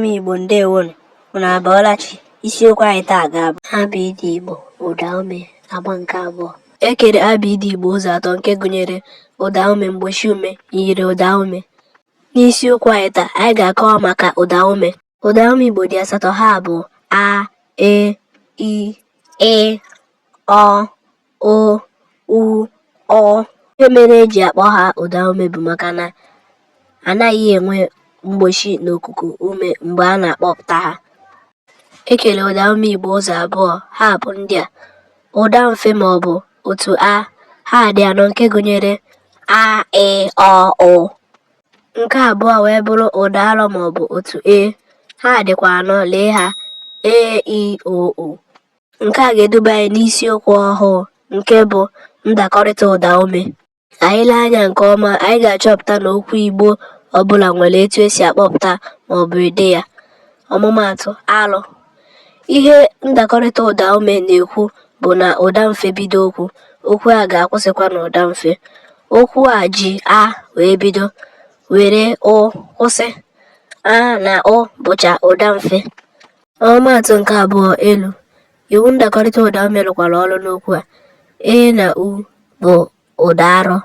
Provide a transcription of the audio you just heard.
Ụmụ Igbo ndewonu, unu abọọla chi. Isiokwu anyị taa ga-abụ abịdịị Igbo ụdaume agba nke abụọ. E kere abịdịị Igbo ụzọ atọ nke gụnyere ụdaume, mgbochiume, myiri ụdaume. N'isiokwu anyị taa, anyị ga-akọwa maka ụdaume. Ụdaume Igbo dị asatọ, ha bụ a, e, i, ị, ọ, o, u, ọ. Ihe mere e ji akpọ ha ụdaume bụ maka na anaghị enwe mgbochi n'okuku ume mgbe a na-akpọpụta ha. E kere ụdaume Igbo ụzọ abụọ, ha bụ ndị a: ụda mfe maọbụ otu a, ha dị anọ nke gụnyere a, ị, ọ, ụ. Nke abụọ wee bụrụ ụda arọ maọbụ otu e, ha dịkwa anọ, lee ha: e, i, o, ụ. Nke a ga-eduba anyị n'isiokwu ọhụụ nke bụ ndakọrịta ụdaume. Anyị lee anya nke ọma, anyị ga-achọpụta na okwu Igbo ọbụla nwere etu e si akpọpụta maọbụ ede ya. Ọmụmaatụ, alụ. Ihe ndakọrịta ụdaume na-ekwu bụ na ụda mfe bido okwu, okwu a ga-akwụsịkwa n'ụda mfe. Okwu a ji a wee bido, were ụ kwụsị. A na ụ bụcha ụda mfe. Ọmụmaatụ nke abụọ, elu. Iwu ndakọrịta ụdaume rụkwara ọrụ n'okwu a. E na u bụ ụda arọ.